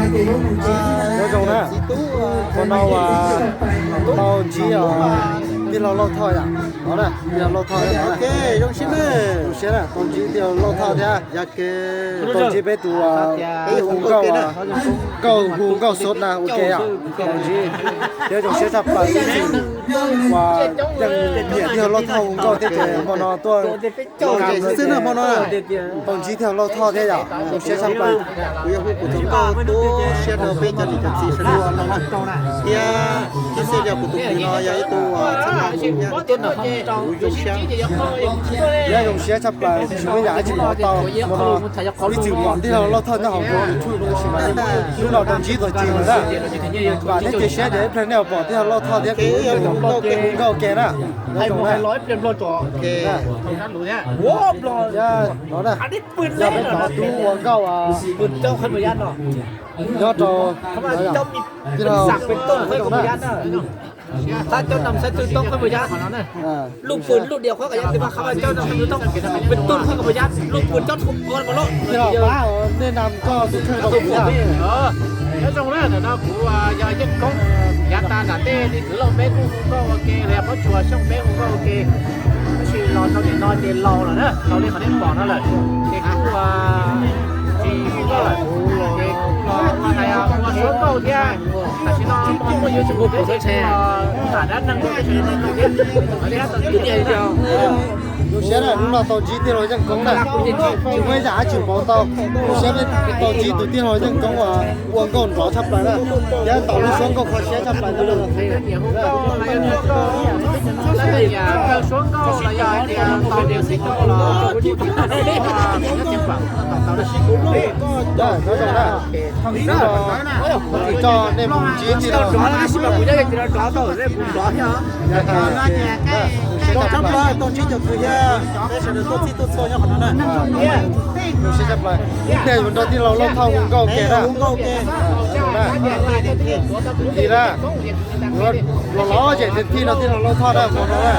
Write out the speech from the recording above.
Nyob zoo na, hmo no uas tau ntsib tij laug Lauj Thoj yom, no na, tij laug Lauj Thoj no na. Zoo siab, zoo siab na, tau ntsib tij laug Lauj Thoj thiab. Tau ntsib peb tus hu nkauj, nkauj hu nkauj xov na ua ke yom, tau ntsib thiab zoo siab tshaj plaws ib txwm uas yeej nyiam tij laug Lauj Thoj hu nkauj thiab ces hmo no tuaj xwb na hmo no. Tau ntsib tij laug Lauj Thoj thiab yom, zoo siab tshaj plaws. Kuv yog hu kuv tus nkauj tub siab rau peb cov niam cov txiv sawv daws no na. Thiab tib xwb yog kuv tus kwv no yog ib tug txheeb laus thiab, kuv zoo siab, thiab zoo siab tshaj plaws tsis muaj ib yam dab tsi pom tau hmo no. Ib txwm pom tij laug Lauj Thoj nyob hauv kuv YouTube no tab sis mas hnub no tau ntsib tuaj ci lawm na. Vam thiab cia siab tias ib pliag nej pom tij laug Lauj Thoj thiab kuv hu nkauj ke na. Nyob zoo na. Yog peb cov tub ua nkauj nyob rau tij laug Lauj Thoj na. Tij laug pab, nej nam koj tus kheej rau kuv yom. Nyob zoo na, ntawm no kuv yog Yeej Koob, yav tas nram tej tus kwv Lauj Meb kuj hu nkauj ua ke, los yog Pob Tsuas Xyooj Meb hu nkauj ua ke, tab sis los rau nim no ces laus lawm na, laus li qhov nej pom no lawm, ces kuj tsis hu nkauj lawm, ces kuj los hais ua Suav nkauj thiab. Tam sim no muaj yuav tsum hu peb tsev neeg thiab. Zoo siab na, hnub no tau ntsib tij laug Yeej Koob na, tsis muaj ib yam dab tsi pom tau. Zoo siab tau ntsib tus tij laug Yeej Koob uas ua nkauj nrov tshaj plaws na, thiab tau lub suab nkauj kho siab tshaj plaws no. Nyob zoo na, tsis tso nej mus ntsib tij laug. Tau ntsib cov kwv thiab peb sawv daws tuaj txhij tuaj txhua nyob qhov no na. Zoo siab tshaj plaws, ib pliag yuav nrog tij laug Lauj Thoj hu nkauj ke na. Tus tij na, los los zem tes thij rau tij laug Lauj Thoj na, hmo no na.